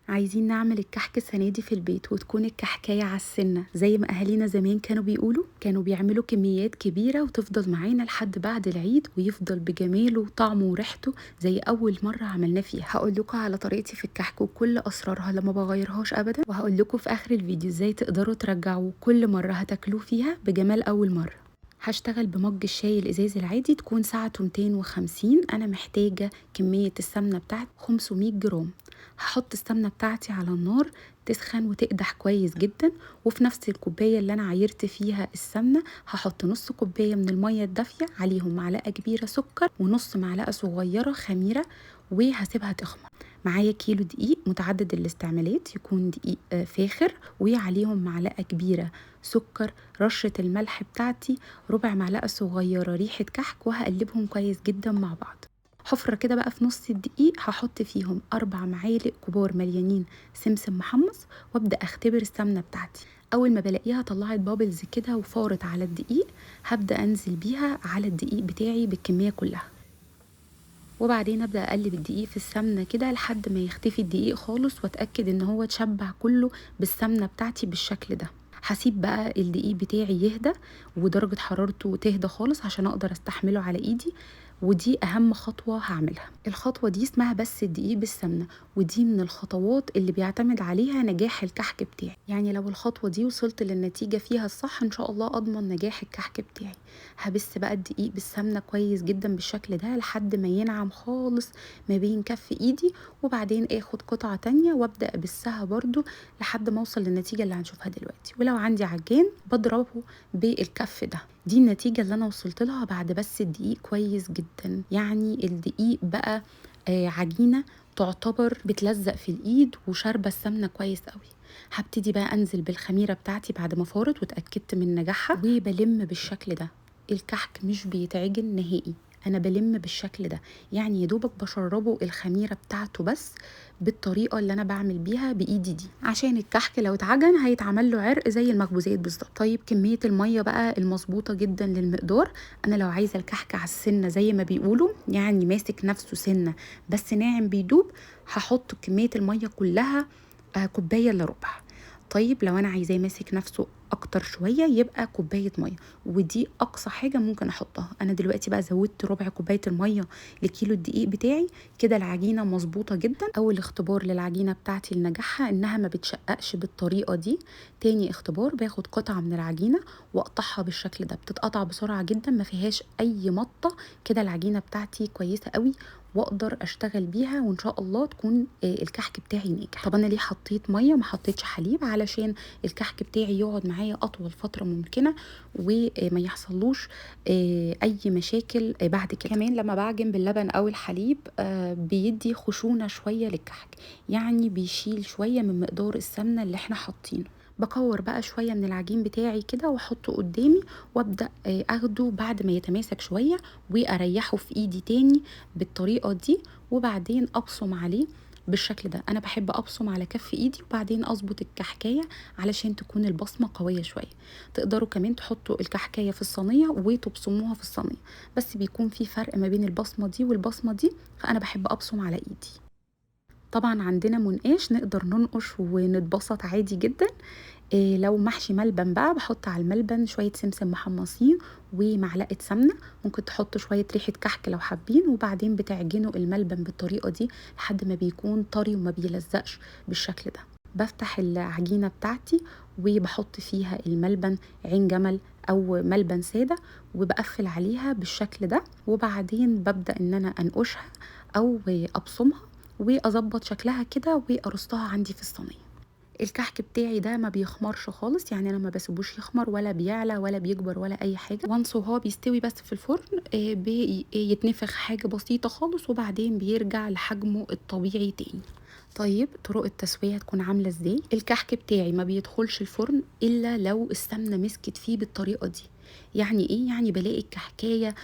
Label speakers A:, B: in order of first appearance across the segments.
A: عايزين نعمل الكحك السنة دي في البيت وتكون الكحكاية على السنة زي ما أهالينا زمان كانوا بيقولوا، كانوا بيعملوا كميات كبيرة وتفضل معانا لحد بعد العيد ويفضل بجماله وطعمه وريحته زي أول مرة عملناه فيها. هقول لكم على طريقتي في الكحك وكل أسرارها لما بغيرهاش أبدا، وهقول لكم في آخر الفيديو إزاي تقدروا ترجعوه كل مرة هتاكلوه فيها بجمال أول مرة. هشتغل بمج الشاي الازاز العادي تكون سعته 250. انا محتاجه كمية السمنة بتاعتي 500 جرام. هحط السمنة بتاعتي على النار تسخن وتقدح كويس جدا، وفي نفس الكوباية اللي انا عايرت فيها السمنة هحط نص كوباية من المية الدافيه، عليهم معلقه كبيرة سكر ونص معلقه صغيرة خميره، وهسيبها تخمر. معايا كيلو دقيق متعدد الاستعمالات، يكون دقيق فاخر، وعليهم معلقه كبيرة سكر، رشه الملح بتاعتي، ربع معلقه صغيرة ريحه كحك، وهقلبهم كويس جدا مع بعض. حفره كده بقى في نص الدقيق هحط فيهم 4 معالق كبار مليانين سمسم محمص، وابدا اختبر السمنة بتاعتي. اول ما بلاقيها طلعت bubbles كده وفارت على الدقيق هبدا انزل بيها على الدقيق بتاعي بالكمية كلها، وبعدين ابدا اقلب الدقيق في السمنة كده لحد ما يختفي الدقيق خالص، واتاكد ان هو اتشبع كله بالسمنه بتاعتي بالشكل ده. هسيب بقى الدقيق بتاعي يهدى ودرجة حرارته تهدى خالص عشان اقدر استحمله على ايدي، ودي اهم خطوة هعملها. الخطوة دي اسمها بس الدقيق بالسمنه، ودي من الخطوات اللي بيعتمد عليها نجاح الكحك بتاعي. يعني لو الخطوة دي وصلت للنتيجة فيها الصح ان شاء الله اضمن نجاح الكحك بتاعي. هبس بقى الدقيق بالسمنه كويس جدا بالشكل ده لحد ما ينعم خالص ما بين كف ايدي، وبعدين اخد قطعه تانية وابدا ابسها برده لحد ما اوصل للنتيجة اللي هنشوفها دلوقتي. ولو عندي عجان بضربه بالكف ده. دي النتيجة اللي انا وصلت لها بعد بس الدقيق كويس جدا. يعني الدقيق بقى عجينه تعتبر بتلزق في الايد وشاربه السمنة كويس قوي. هبتدي بقى انزل بالخميره بتاعتي بعد ما فارت واتاكدت من نجاحها، وبلم بالشكل ده. الكحك مش بيتعجن نهائي، انا بلم بالشكل ده، يعني يا دوبك بشربه الخميره بتاعته بس بالطريقة اللي انا بعمل بيها بايدي دي، عشان الكحك لو اتعجن هيتعمل له عرق زي المخبوزات بالظبط. طيب كمية المية بقى المظبوطه جدا للمقدار، انا لو عايزه الكحك على السنة زي ما بيقولوا، يعني ماسك نفسه سنة بس ناعم بيدوب، هحط كمية المية كلها كوباية الا ربع. طيب لو انا عايزاه ماسك نفسه اكتر شوية يبقى كوباية مية، ودي اقصى حاجة ممكن احطها. انا دلوقتي بقى زودت ربع كوباية المية لكيلو الدقيق بتاعي كده، العجينة مظبوطة جدا. اول اختبار للعجينه بتاعتي لنجاحها انها ما بتشققش بالطريقة دي. تاني اختبار باخد قطعه من العجينة واقطعها بالشكل ده، بتتقطع بسرعة جدا ما فيهاش اي مطه كده. العجينة بتاعتي كويسة قوي واقدر اشتغل بيها وان شاء الله تكون الكحك بتاعي ناجح. طب انا ليه حطيت مية ما حطيتش حليب؟ علشان الكحك بتاعي يقعد معايا اطول فترة ممكنة وما يحصلوش اي مشاكل بعد كده. كمان لما بعجن باللبن او الحليب بيدي خشونة شوية للكحك، يعني بيشيل شوية من مقدار السمنة اللي احنا حاطينه. بكور بقى شوية من العجين بتاعي كده واحطه قدامي، وابدا اخده بعد ما يتماسك شوية واريحه في ايدي تاني بالطريقة دي، وبعدين ابصم عليه بالشكل ده. انا بحب ابصم على كف ايدي وبعدين اظبط الكحكايه علشان تكون البصمة قوية شوية. تقدروا كمان تحطوا الكحكايه في الصينية وتبصموها في الصينية، بس بيكون في فرق ما بين البصمة دي والبصمه دي، فانا بحب ابصم على ايدي. طبعا عندنا منقاش نقدر ننقش ونتبسط عادي جدا. لو محشي ملبن بقى بحط على الملبن شوية سمسم محمصين ومعلقة سمنة، ممكن تحطوا شوية ريحة كحك لو حابين، وبعدين بتعجنوا الملبن بالطريقة دي لحد ما بيكون طري وما بيلزقش بالشكل ده. بفتح العجينة بتاعتي وبحط فيها الملبن عين جمل أو ملبن سادة، وبقفل عليها بالشكل ده، وبعدين ببدأ إن أنا أنقشها أو أبصمها وأظبط شكلها كده وأرصها عندي في الصينية. الكحك بتاعي ده ما بيخمرش خالص، يعني انا ما بسيبوش يخمر ولا بيعلى ولا بيكبر ولا اي حاجة. وانس وهو بيستوي بس في الفرن بيتنفخ حاجة بسيطة خالص، وبعدين بيرجع لحجمه الطبيعي تاني. طيب طرق التسوية هتكون عامله ازاي؟ الكحك بتاعي ما بيدخلش الفرن الا لو السمنة مسكت فيه بالطريقة دي. يعني ايه؟ يعني بلاقي الكحكايه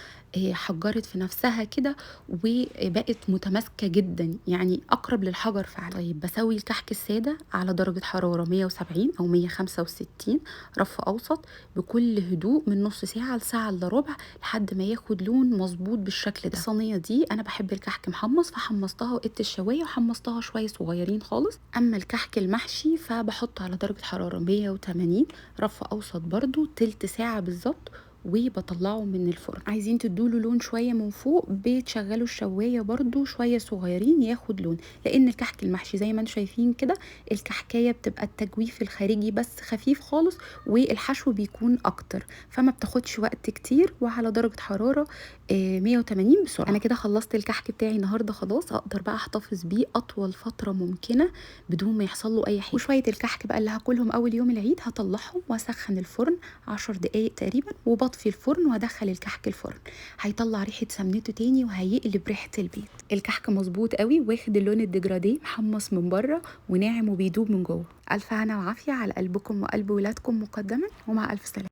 A: حجرت في نفسها كده وبقت متماسكة جدا، يعني اقرب للحجر فعلا. طيب بسوي الكحك السادة على درجه حرارة 170 او 165 رف اوسط بكل هدوء من نص ساعة لساعة الا ربع لحد ما ياخد لون مظبوط بالشكل ده. الصينية دي انا بحب الكحك محمص، فحمصتها وقت الشوايه وحمصتها شوية صغيرين خالص. اما الكحك المحشي فبحطه على درجه حرارة 180 رف اوسط برده تلت ساعة بالظبط وبطلعه من الفرن. عايزين تدوله لون شوية من فوق بتشغلوا الشوايه برده شوية صغيرين ياخد لون، لان الكحك المحشي زي ما انتم شايفين كده الكحكايه بتبقى التجويف الخارجي بس خفيف خالص والحشو بيكون اكتر، فما بتاخدش وقت كتير وعلى درجه حرارة 180 بسرعة. انا كده خلصت الكحك بتاعي النهارده خلاص، اقدر بقى احتفظ بيه اطول فترة ممكنة بدون ما يحصل له اي حاجة. وشوية الكحك بقى اللي هاكلهم اول يوم العيد هطلعهم واسخن الفرن 10 دقائق تقريبا وبطفي الفرن وادخل الكحك الفرن، هيطلع ريحه سمنته تاني وهيقلب ريحه البيت. الكحك مظبوط قوي واخد اللون الديجراديه، محمص من بره وناعم وبيدوب من جوه. الف هنا وعافيه على قلبكم وقلب ولادكم مقدما، ومع الف سلامه.